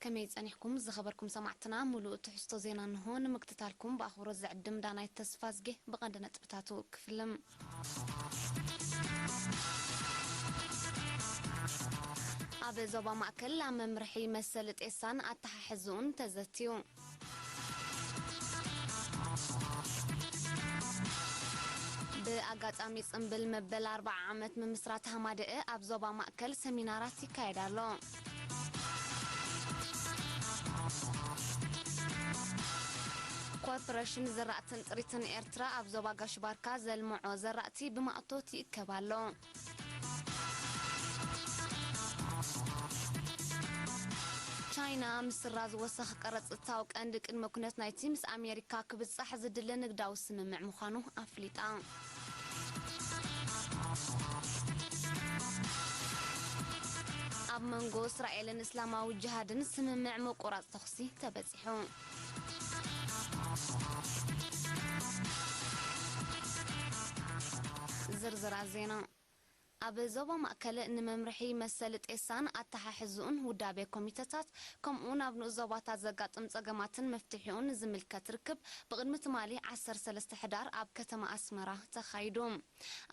ከመይ ጸኒሕኩም ዝኸበርኩም ሰማዕትና? ሙሉእ ትሕዝቶ ዜና እንሆ። ንምክትታልኩም ብኣኽብሮት ዝዕድም ዳናይት ተስፋዝጌ። ብቐንዲ ነጥብታቱ ክፍልም። ኣብ ዞባ ማእከል ኣብ መምርሒ መሰል ጤሳን ኣተሓሕዝኡን ተዘትዩ። ብኣጋጣሚ ጽምብል መበል ኣርብዓ ዓመት ምምስራት ሃማደኤ ኣብ ዞባ ማእከል ሰሚናራት ይካየድ ኣሎ። ኮርፖሬሽን ዘራእትን ጥሪትን ኤርትራ ኣብ ዞባ ጋሽ ባርካ ዘልምዖ ዘራእቲ ብማእቶት ይእከብ ኣሎ። ቻይና ምስራዝ ወሰኽ ቀረጽ እታው ቀንዲ ቅድመ ኩነት ናይቲ ምስ ኣሜሪካ ክብጻሕ ዝድለ ንግዳዊ ስምምዕ ምዃኑ ኣፍሊጣ። ኣብ መንጎ እስራኤልን እስላማዊ ጅሃድን ስምምዕ ምቁራጽ ተኹሲ ተበጺሑ። ዝርዝራት ዜና። ኣብ ዞባ ማእከል ንመምርሒ መሰል ጤሳን ኣተሓሕዝኡን ውዳቤ ኮሚተታት፣ ከምኡውን ኣብ ንኡስ ዞባታት ዘጋጥም ጸገማትን መፍትሒኡን ዝምልከት ርክብ ብቕድሚ ትማሊ ዓሰርተ ሰለስተ ሕዳር ኣብ ከተማ ኣስመራ ተኻይዱ።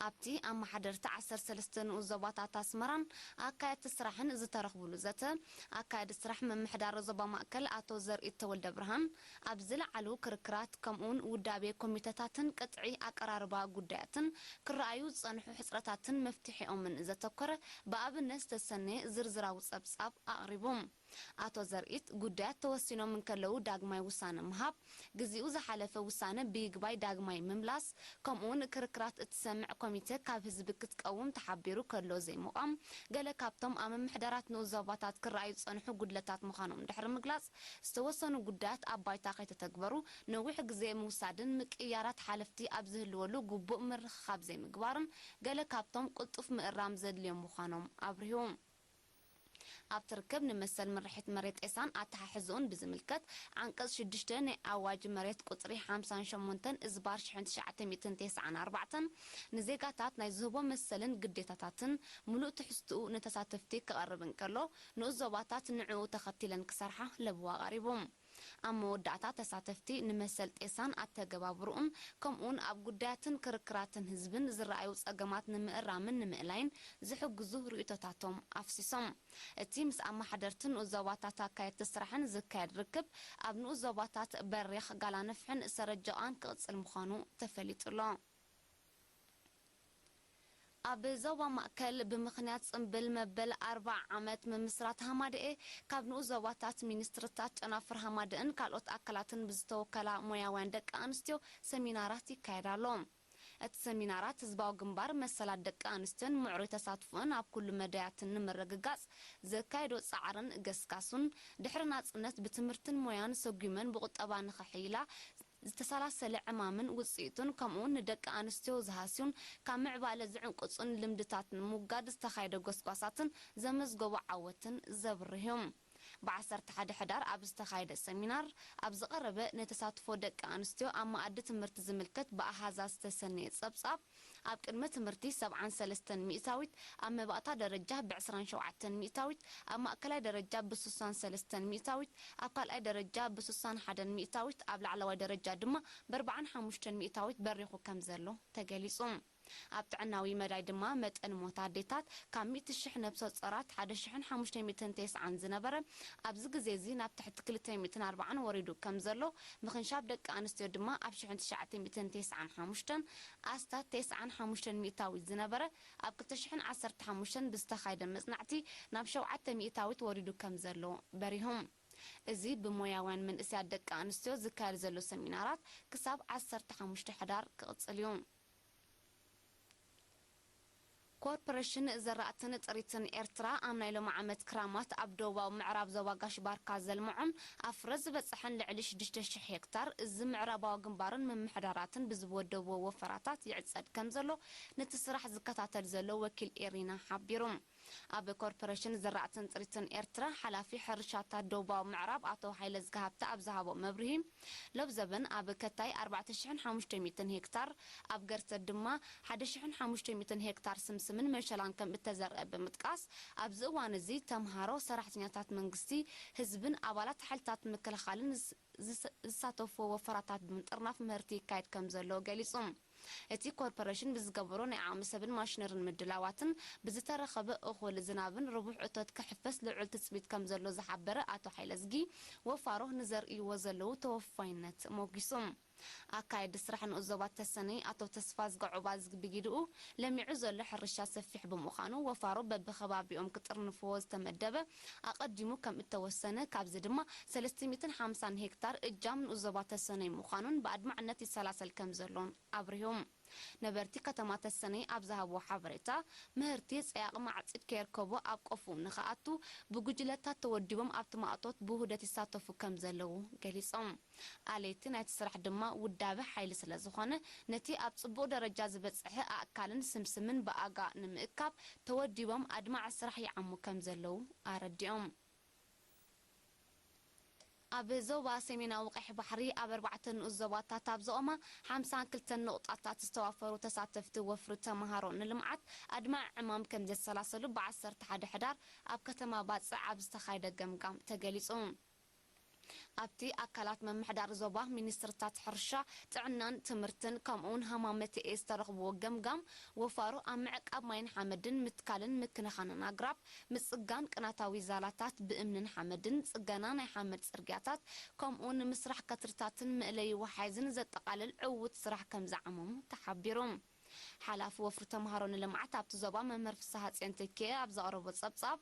ኣብቲ ኣመሓደርቲ ዓሰርተ ሰለስተ ንኡስ ዞባታት ኣስመራን ኣካየድቲ ስራሕን ዝተረኽብሉ ዘተ፣ ኣካየዲ ስራሕ ምምሕዳር ዞባ ማእከል ኣቶ ዘርኢት ተወልደ ብርሃን፣ ኣብ ዝለዓሉ ክርክራት ከምኡውን ውዳቤ ኮሚተታትን ቅጥዒ ኣቀራርባ ጉዳያትን ክረኣዩ ዝጸንሑ ሕጽረታትን መፍትሒኦምን ዘተኮረ ብኣብነት ዝተሰነየ ዝርዝራዊ ጸብጻብ ኣቕሪቡ። ኣቶ ዘርኢት፣ ጉዳያት ተወሲኖም እንከለዉ ዳግማይ ውሳነ ምሃብ፣ ግዚኡ ዝሓለፈ ውሳነ ብይግባይ ዳግማይ ምምላስ፣ ከምኡውን ክርክራት እትሰምዕ ኮሚተ ካብ ህዝቢ ክትቀውም ተሓቢሩ ከሎ ዘይምቋም፣ ገለ ካብቶም ኣብ ምምሕዳራት ንኡስ ዞባታት ክረኣዩ ዝጸንሑ ጉድለታት ምዃኖም ድሕሪ ምግላጽ፣ ዝተወሰኑ ጉዳያት ኣብ ባይታ ከይተተግበሩ ነዊሕ ግዜ ምውሳድን ምቅይያራት ሓለፍቲ ኣብ ዝህልወሉ ግቡእ ምርኽኻብ ዘይምግባርን ገለ ካብቶም ቅልጡፍ ምእራም ዘድልዮም ምዃኖም ኣብሪሁ። ኣብቲ ርክብ ንመሰል ምርሒት መሬት ጤሳን ኣተሓሕዝኡን ብዝምልከት ዓንቀጽ ሽዱሽተ ናይ ኣዋጅ መሬት ቁጽሪ ሓምሳን ሸሞንተን እዝባር ሽሕን ትሽዓተ ሚእትን ተስዓን ኣርባዕተን ንዜጋታት ናይ ዝህቦ መሰልን ግዴታታትን ምሉእ ትሕዝትኡ ንተሳተፍቲ ክቐርብ እንከሎ፣ ንኡስ ዞባታት ንዕኡ ተኸቲለን ክሰርሓ ለብዋ ቀሪቡ። ኣብ መወዳእታ ተሳተፍቲ ንመሰል ጤሳን ኣተገባብርኡን ከምኡውን ኣብ ጉዳያትን ክርክራትን ህዝብን ዝረኣዩ ጸገማት ንምእራምን ንምእላይን ዝሕግዙ ርእይቶታቶም ኣፍሲሶም። እቲ ምስ ኣመሓደርቲ ንኡስ ዞባታት ኣካየድቲ ስራሕን ዝካየድ ርክብ ኣብ ንኡስ ዞባታት በሪኽ፣ ጋላነፍሕን ሰረጀቓን ክቕጽል ምዃኑ ተፈሊጡ ኣሎ። ኣብ ዞባ ማእከል ብምኽንያት ጽምብል መበል ኣርብዓ ዓመት ምምስራት ሃማደኤ ካብ ንኡስ ዞባታት ሚኒስትርታት ጨናፍር ሃማደእን ካልኦት ኣካላትን ብዝተወከላ ሞያውያን ደቂ ኣንስትዮ ሰሚናራት ይካየድ ኣሎ። እቲ ሰሚናራት ህዝባዊ ግንባር መሰላት ደቂ ኣንስትዮን ምዕሩይ ተሳትፎን ኣብ ኩሉ መዳያትን ንምርግጋጽ ዘካየዶ ጻዕርን ገስጋሱን፣ ድሕሪ ናጽነት ብትምህርትን ሞያን ሰጒመን ብቁጠባ ንኽሕይላ ዝተሰላሰለ ዕማምን ውጽኢቱን፣ ከምኡውን ንደቂ ኣንስትዮ ዝሃስዩን ካብ ምዕባለ ዝዕንቅጹን ልምድታት ንምውጋድ ዝተኻየደ ጎስጓሳትን ዘመዝገቦ ዓወትን ዘብርህ እዩ። ብዓሰርተ ሓደ ሕዳር ኣብ ዝተኻየደ ሰሚናር፣ ኣብ ዝቐረበ ንተሳትፎ ደቂ ኣንስትዮ ኣብ መኣዲ ትምህርቲ ዝምልከት ብኣሃዛት ዝተሰነየ ጸብጻብ፣ ኣብ ቅድመ ትምህርቲ ሰብዓን ሰለስተን ሚእታዊት፣ ኣብ መባእታ ደረጃ ብዕስራን ሸውዓተን ሚእታዊት፣ ኣብ ማእከላይ ደረጃ ብስሳን ሰለስተን ሚእታዊት፣ ኣብ ካልኣይ ደረጃ ብስሳን ሓደን ሚእታዊት፣ ኣብ ላዕለዋይ ደረጃ ድማ ብኣርባዓን ሓሙሽተን ሚእታዊት በሪኹ ከም ዘሎ ተገሊጹ። ኣብ ጥዕናዊ መዳይ ድማ መጠን ሞት ኣዴታት ካብ ሚእቲ ሽሕ ነብሰ ጾራት ሓደ ሽሕን ሓሙሽተ ሚእትን ተስዓን ዝነበረ፣ ኣብዚ ግዜ እዚ ናብ ትሕቲ ክልተ ሚእትን ኣርባዓን ወሪዱ ከም ዘሎ፣ ምኽንሻብ ደቂ ኣንስትዮ ድማ ኣብ ሽሕን ትሽዓተ ሚእትን ተስዓን ሓሙሽተን ኣስታት ተስዓን ሓሙሽተን ሚእታዊት ዝነበረ፣ ኣብ ክልተ ሽሕን ዓሰርተ ሓሙሽተን ብዝተኻየደ መጽናዕቲ ናብ ሸውዓተ ሚእታዊት ወሪዱ ከም ዘሎ በሪሆም። እዚ ብሞያውያን መንእሰያት ደቂ ኣንስትዮ ዝካየድ ዘሎ ሰሚናራት ክሳብ ዓሰርተ ሓሙሽተ ሕዳር ክቕጽል እዩ። ኮርፖሬሽን ዘራእትን ጥሪትን ኤርትራ ኣብ ናይ ሎሚ ዓመት ክራማት ኣብ ደቡባዊ ምዕራብ ዞባ ጋሽ ባርካ ዘልምዖን ኣብ ፍረ ዝበጽሐን ልዕሊ ሽዱሽተ ሽሕ ሄክታር እዚ ምዕራባዊ ግንባርን ምምሕዳራትን ብዝወደብዎ ወፈራታት ይዕጸድ ከም ዘሎ ነቲ ስራሕ ዝከታተል ዘሎ ወኪል ኤሪና ሓቢሩ። ኣብ ኮርፖሬሽን ዝራእትን ጽሪትን ኤርትራ ሓላፊ ሕርሻታት ደቡባዊ ምዕራብ ኣቶ ሃይለዝጊ ሃብተ ኣብ ዝሃቦ መብርሂ፣ ሎብዘበን ኣብ ከታይ ኣርባዕተ ሽሕን ሓሙሽተ ሚእትን ሄክታር፣ ኣብ ገርተት ድማ ሓደ ሽሕን ሓሙሽተ ሚእትን ሄክታር ስምስምን መሸላን ከም እተዘርአ ብምጥቃስ፣ ኣብዚ እዋን እዚ ተምሃሮ፣ ሰራሕተኛታት መንግስቲ፣ ህዝብን ኣባላት ሓይልታት ምክልኻልን ዝስ-፣ ዝስ-፣ ዝሳተፍዎ ወፈራታት ብምጥርናፍ ምህርቲ ይካየድ ከም ዘሎ ገሊጹ። እቲ ኮርፖሬሽን ብዝገበሮ ናይ ዓቕሚ ሰብን ማሽነርን ምድላዋትን ብዝተረኸበ እኹል ዝናብን ርቡሕ እቶት ክሕፈስ ልዑል ትጽቢት ከም ዘሎ ዝሓበረ ኣቶ ሓይለዝጊ፣ ወፋሮ ንዘርእይዎ ዘለዉ ተወፋይነት ሞጊሱ። ኣካየዲ ስራሕ ንኡስ ዞባ ተሰነይ ኣቶ ተስፋዝጊ ዑባዝጊ ብጊድኡ፣ ለሚዑ ዘሎ ሕርሻ ሰፊሕ ብምዃኑ ወፋሮ በብኸባቢኦም ክጥርንፍዎ ዝተመደበ ኣቐዲሙ ከም እተወሰነ፣ ካብዚ ድማ ሰለስተ ሚእትን ሓምሳን ሄክታር እጃም ንኡስ ዞባ ተሰነይ ምዃኑን ብኣድማዕነት ይሰላሰል ከም ዘሎን ኣብሪሁ። ነበርቲ ከተማ ተሰነይ ኣብ ዝሃብዎ ሓበሬታ፣ ምህርቲ ጸያቕ ማዕጺድ ከየርከቦ ኣብ ቆፎኡ ንኽኣቱ ብጉጅለታት ተወዲቦም ኣብቲ ማእቶት ብውህደት ይሳተፉ ከም ዘለዉ ገሊጾም። ኣለይቲ ናይቲ ስራሕ ድማ ውዳበ ሓይሊ ስለ ዝኾነ፣ ነቲ ኣብ ጽቡቕ ደረጃ ዝበጽሐ ኣእካልን ስምስምን ብኣጋ ንምእካብ ተወዲቦም ኣድማዒ ስራሕ ይዓሙ ከም ዘለዉ ኣረዲኦም። ኣብ ዞባ ሰሜናዊ ቀይሕ ባሕሪ ኣብ ኣርባዕተ ንኡስ ዞባታት ኣብ ዝቖማ ሓምሳን ክልተን ንቑጣታት ዝተዋፈሩ ተሳተፍቲ ወፍሪ ተምሃሮ ንልምዓት ኣድማዒ ዕማም ከም ዘሰላሰሉ ብዓሰርተ ሓደ ሕዳር ኣብ ከተማ ባጽዕ ኣብ ዝተኻየደ ገምጋም ተገሊጹ። ኣብቲ ኣካላት ምምሕዳር ዞባ፣ ሚኒስትርታት ሕርሻ፣ ጥዕናን ትምህርትን፣ ከምኡውን ሃማመተ ኤ ዝተረኽብዎ ገምጋም፣ ወፋሮ ኣብ ምዕቃብ ማይን ሓመድን፣ ምትካልን ምክንኻንን ኣግራብ፣ ምጽጋን ቅናታዊ ዛላታት ብእምንን ሓመድን፣ ጽገና ናይ ሓመድ ጽርግያታት፣ ከምኡ ንምስራሕ ከትርታትን መእለዪ ወሓይዝን ዘጠቓልል ዕዉት ስራሕ ከም ዝዓመሙ ተሓቢሩ። ሓላፊ ወፍሪ ተምሃሮ ንልምዓት ኣብቲ ዞባ መምህር ፍስሃጽዮን ተኪኤ ኣብ ዘቕረቦ ጸብጻብ፣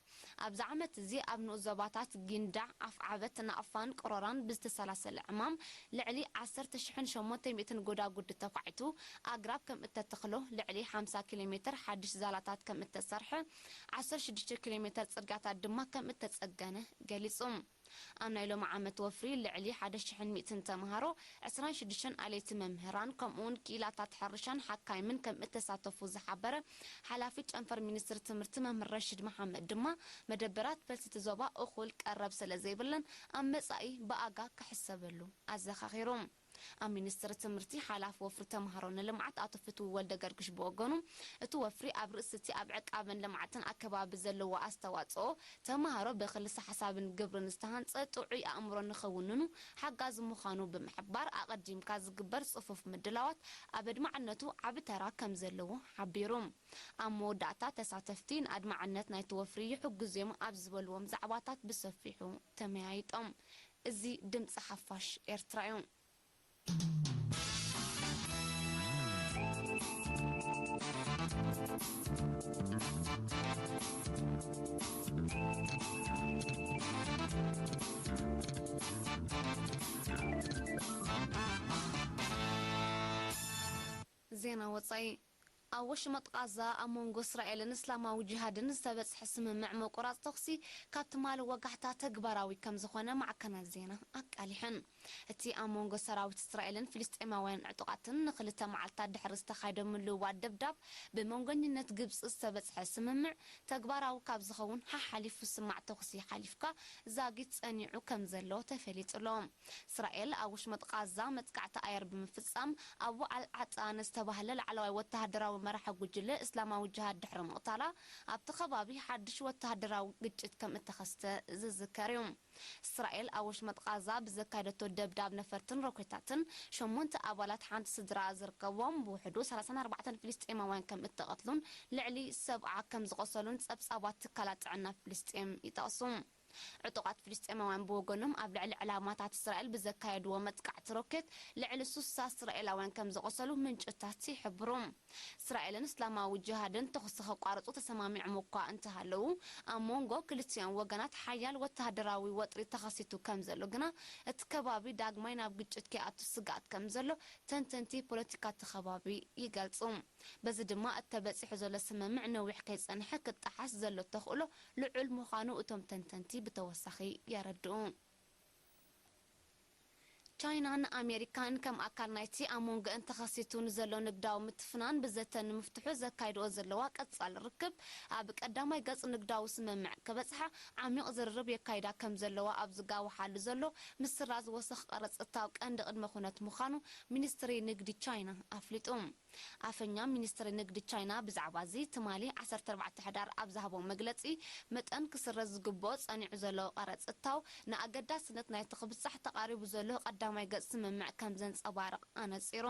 ኣብዚ ዓመት እዚ ኣብ ንኡስ ዞባታት ጊንዳዕ፣ ኣፍዓበት፣ ናቕፋን ቅሮራን ብዝተሰላሰለ ዕማም ልዕሊ ዓሰርተ ሽሕን ሸሞንተ ሚእትን ጎዳጉዲ ተዃዒቱ፣ ኣግራብ ከም እተተኽሎ፣ ልዕሊ ሓምሳ ኪሎ ሜተር ሓድሽ ዛላታት ከም እተሰርሐ፣ ዓሰርተ ሽዱሽተ ኪሎ ሜተር ጽርግያታት ድማ ከም እተጸገነ ገሊጹ። ኣብ ናይ ሎሚ ዓመት ወፍሪ ልዕሊ ሓደ ሽሕን ሚእትን ተምሃሮ፣ ዕስራን ሽዱሽተን ኣለይቲ መምህራን፣ ከምኡውን ክኢላታት ሕርሻን ሓካይምን ከም እተሳተፉ ዝሓበረ ሓላፊ ጨንፈር ሚኒስትሪ ትምህርቲ መምህር ረሽድ መሓመድ ድማ፣ መደበራት ፈልሲ እቲ ዞባ እኹል ቀረብ ስለ ዘይብለን ኣብ መጻኢ ብኣጋ ክሕሰበሉ ኣዘኻኺሩ። ኣብ ሚኒስትሪ ትምህርቲ ሓላፊ ወፍሪ ተምሃሮ ንልምዓት ኣቶ ፍትዊ ወልደገርግሽ ብወገኑ፣ እቲ ወፍሪ ኣብ ርእሲ እቲ ኣብ ዕቃበን ልምዓትን ኣከባቢ ዘለዎ ኣስተዋጽኦ፣ ተምሃሮ ብክልሰ ሓሳብን ግብርን ዝተሃንጸ ጥዑይ ኣእምሮ ንኽውንኑ ሓጋዚ ምዃኑ ብምሕባር፣ ኣቐዲምካ ዝግበር ጽፉፍ ምድላዋት ኣብ ኣድማዕነቱ ዓቢ ተራ ከም ዘለዎ ሓቢሩ። ኣብ መወዳእታ፣ ተሳተፍቲ ንኣድማዕነት ናይቲ ወፍሪ ይሕግዙ እዮም ኣብ ዝበልዎም ዛዕባታት ብሰፊሑ ተመያይጦም። እዚ ድምጺ ሓፋሽ ኤርትራ እዩ። ዜና ወጻኢ። ኣብ ወሽመጥ ቃዛ ኣብ መንጎ እስራኤልን እስላማዊ ጅሃድን ዝተበጽሐ ስምምዕ ምቁራጽ ተኹሲ ካብ ትማሊ ወጋሕታ ተግባራዊ ከም ዝኾነ ማዕከናት ዜና ኣቃሊሐን። እቲ ኣብ መንጎ ሰራዊት እስራኤልን ፍልስጤማውያን ዕጡቓትን ንኽልተ መዓልታት ድሕሪ ዝተኻየደ ምልውዋጥ ደብዳብ ብመንጎኝነት ግብጺ ዝተበጽሐ ስምምዕ ተግባራዊ ካብ ዝኸውን ሓሓሊፉ ስማዕ ተኹሲ ሓሊፍካ ዛጊት ጸኒዑ ከም ዘሎ ተፈሊጡ ኣሎ። እስራኤል ኣብ ወሽመጥ ቃዛ መጥቃዕቲ ኣየር ብምፍጻም ኣብ ውዓል ዓጣ ንዝተባህለ ላዕለዋይ ወተሃደራዊ መራሒ ጉጅለ እስላማዊ ጅሃድ ድሕሪ ምቕታላ፣ ኣብቲ ከባቢ ሓድሽ ወተሃደራዊ ግጭት ከም እተኸስተ ዝዝከር እዩ። እስራኤል ኣብ ወሽመጥ ቃዛ ብዘካየደቶ ደብዳብ ነፈርትን ሮኬታትን ሸሞንተ ኣባላት ሓንቲ ስድራ ዝርከብዎም ብውሕዱ ሰላሳን ኣርባዕተን ፍልስጤማውያን ከም እተቐትሉን ልዕሊ ሰብዓ ከም ዝቖሰሉን ጸብጻባት ትካላት ጥዕና ፍልስጤም ይጠቕሱ። ዕጡቓት ፍልስጤማውያን ብወገኖም ኣብ ልዕሊ ዕላማታት እስራኤል ብዘካየድዎ መጥቃዕቲ ሮኬት ልዕሊ ሱሳ እስራኤላውያን ከም ዝቖሰሉ ምንጭታት ይሕብሩ። እስራኤልን እስላማዊ ጅሃድን ተኹሲ ከቋርጹ ተሰማሚዖም እኳ እንተሃለዉ፣ ኣብ መንጎ ክልቲኦም ወገናት ሓያል ወተሃደራዊ ወጥሪ ተኸሲቱ ከም ዘሎ ግና፣ እቲ ከባቢ ዳግማይ ናብ ግጭት ከይኣቱ ስግኣት ከም ዘሎ ተንተንቲ ፖለቲካ እቲ ከባቢ ይገልጹ። በዚ ድማ፣ እቲ ተበጺሑ ዘሎ ስምምዕ ነዊሕ ከይጸንሐ ክጠሓስ ዘሎ ተኽእሎ ልዑል ምዃኑ እቶም ተንተንቲ ብተወሳኺ የረድኡ። ቻይናን ኣሜሪካን ከም ኣካል ናይቲ ኣብ መንጎአን ተኸሲቱ ንዘሎ ንግዳዊ ምትፍናን ብዘተ ንምፍትሑ ዘካይድኦ ዘለዋ ቀጻሊ ርክብ፣ ኣብ ቀዳማይ ገጽ ንግዳዊ ስምምዕ ክበጽሓ ዓሚቕ ዝርርብ የካይዳ ከም ዘለዋ ኣብ ዝጋወሓሉ ዘሎ ምስራዝ ወሰኽ ቀረጽ እታው ቀንዲ ቅድመ ኩነት ምዃኑ ሚኒስትሪ ንግዲ ቻይና ኣፍሊጡ። ኣፈኛ ሚኒስትሪ ንግዲ ቻይና ብዛዕባ እዚ ትማሊ ዓሰርተ ኣርባዕተ ሕዳር ኣብ ዝሃቦ መግለጺ፣ መጠን ክስረዝ ዝግብኦ ጸኒዑ ዘሎ ቀረጽ እታው ንኣገዳስነት ናይቲ ክብጻሕ ተቓሪቡ ዘሎ ቀዳማይ ገጽ ስምምዕ ከም ዘንጸባርቕ ኣነጺሩ።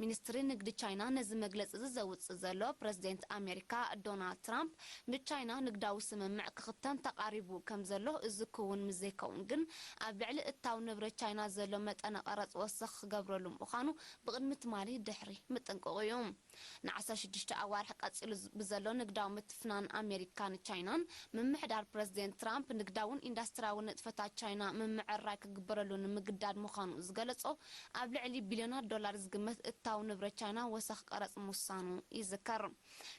ሚኒስትሪ ንግዲ ቻይና ነዚ መግለጺ እዚ ዘውጽእ ዘሎ፣ ፕረዚደንት ኣሜሪካ ዶናልድ ትራምፕ ምስ ቻይና ንግዳዊ ስምምዕ ክኽተም ተቓሪቡ ከም ዘሎ፣ እዚ ክውን ምስ ዘይከውን ግን ኣብ ልዕሊ እታው ንብረት ቻይና ዘሎ መጠነ ቀረጽ ወሰኽ ክገብረሉ ምዃኑ ብቕድሚ ትማሊ ድሕሪ ምጥንቀቑ እዩ። ንዓሰርተ ሽዱሽተ ኣዋርሕ ቀጺሉ ዝ-፣ ብዘሎ ንግዳዊ ምትፍናን ኣሜሪካን ቻይናን፣ ምምሕዳር ፕረዚደንት ትራምፕ ንግዳውን ኢንዳስትሪያውን ንጥፈታት ቻይና ምምዕርራይ ክግበረሉ ንምግዳድ ምዃኑ ዝገለጾ፣ ኣብ ልዕሊ ቢልዮናት ዶላር ዝግመት እታው ንብረት ቻይና ወሰኽ ቀረጽ ምውሳኑ ይዝከር።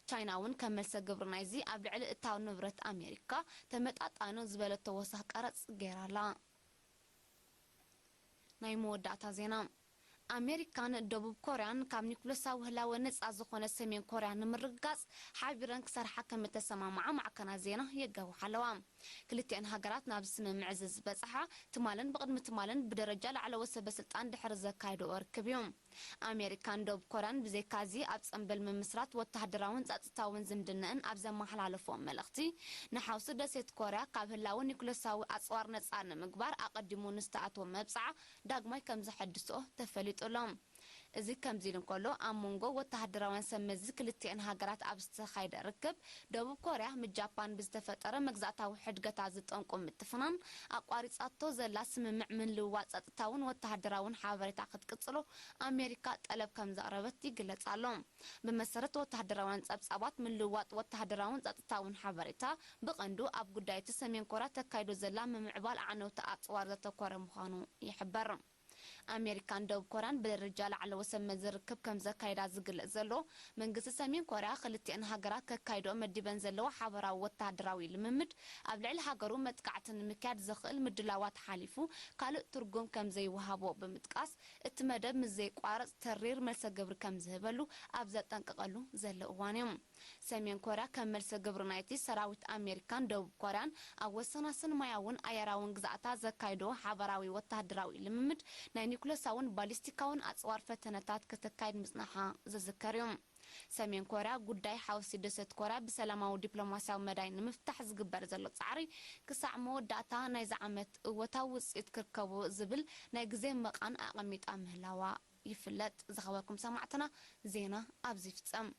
ቻይና እውን ከም መልሰ ግብሪ ናይዚ ኣብ ልዕሊ እታው ንብረት ኣሜሪካ ተመጣጣኒ ዝበለቶ ወሰኽ ቀረጽ ገይራላ። ናይ መወዳእታ ዜና። ኣሜሪካን ደቡብ ኮርያን ካብ ኒኩለሳዊ ህላወ ነጻ ዝኾነ ሰሜን ኮርያ ንምርግጋጽ ሓቢረን ክሰርሓ ከም እተሰማምዓ ማዕከናት ዜና የጋውሓ ኣለዋ። ክልቲኣን ሃገራት ናብ ስምምዕ እዚ ዝበጽሓ፣ ትማልን ብቕድሚ ትማልን ብደረጃ ላዕለዎት ሰበ ስልጣን ድሕሪ ዘካየድኦ ርክብ እዩ። ኣሜሪካን ደቡብ ኮርያን ብዘይካዚ ኣብ ጸንበል ምምስራት ወተሃደራውን ጸጥታውን ዝምድነአን ኣብ ዘመሓላለፍኦ መልእኽቲ፣ ንሓውሲ ደሴት ኮርያ ካብ ህላወ ኒኩለሳዊ ኣጽዋር ነጻ ንምግባር ኣቐዲሙ ንዝተኣትዎ መብጽዓ ዳግማይ ከም ዘሐድስኦ ተፈሊጡ ኣሎ። እዚ ከምዚ ኢሉ እንከሎ፣ ኣብ መንጎ ወተሃደራውያን ሰብ መዚ ክልቲአን ሃገራት ኣብ ዝተኻየደ ርክብ፣ ደቡብ ኮርያ ምስ ጃፓን ብዝተፈጠረ መግዛእታዊ ሕድገታት ዝጠንቁ ምትፍናን ኣቋሪጻቶ ዘላ ስምምዕ ምልውዋጥ ጸጥታውን ወተሃደራውን ሓበሬታ ክትቅጽሎ ኣሜሪካ ጠለብ ከም ዘቕረበት ይግለጽ ኣሎ። ብመሰረት ወተሃደራውያን ጸብጻባት፣ ምልውዋጥ ወተሃደራውን ጸጥታውን ሓበሬታ ብቐንዱ ኣብ ጉዳይ እቲ ሰሜን ኮርያ ተካይዶ ዘላ ምምዕባል ኣዕነውቲ ኣጽዋር ዘተኮረ ምዃኑ ይሕበር። ኣሜሪካን ደቡብ ኮርያን ብደረጃ ላዕለዎ ሰብ መዚ ርክብ ከም ዘካየዳ ዝግለጽ ዘሎ፣ መንግስቲ ሰሜን ኮርያ ክልቲአን ሃገራት ከካይድኦ መዲበን ዘለዋ ሓበራዊ ወተሃደራዊ ልምምድ፣ ኣብ ልዕሊ ሃገሩ መጥቃዕቲ ንምክያድ ዘኽእል ምድላዋት ሓሊፉ ካልእ ትርጉም ከም ዘይወሃቦ ብምጥቃስ፣ እቲ መደብ ምስ ዘይቋረጽ ተሪር መልሰ ግብሪ ከም ዝህበሉ ኣብ ዘጠንቀቐሉ ዘሎ እዋን እዩ። ሰሜን ኮርያ ከም መልሰ ግብሪ ናይቲ ሰራዊት ኣሜሪካን ደቡብ ኮርያን ኣብ ወሰናስን ማያውን ኣየራውን ግዛኣታ ዘካይዶ ሓበራዊ ወተሃደራዊ ልምምድ፣ ናይ ኒኩለሳውን ባሊስቲካውን ኣጽዋር ፈተነታት ከተካይድ ምጽናሓ ዝዝከር እዩ። ሰሜን ኮርያ ጉዳይ ሓውሲ ደሴት ኮርያ ብሰላማዊ ዲፕሎማስያዊ መዳይ ንምፍታሕ ዝግበር ዘሎ ጻዕሪ ክሳዕ መወዳእታ ናይዚ ዓመት እወታዊ ውጽኢት ክርከቦ ዝብል ናይ ግዜ መቓን ኣቐሚጣ ምህላዋ ይፍለጥ። ዝኸበርኩም ሰማዕትና፣ ዜና ኣብዚ ይፍጸም።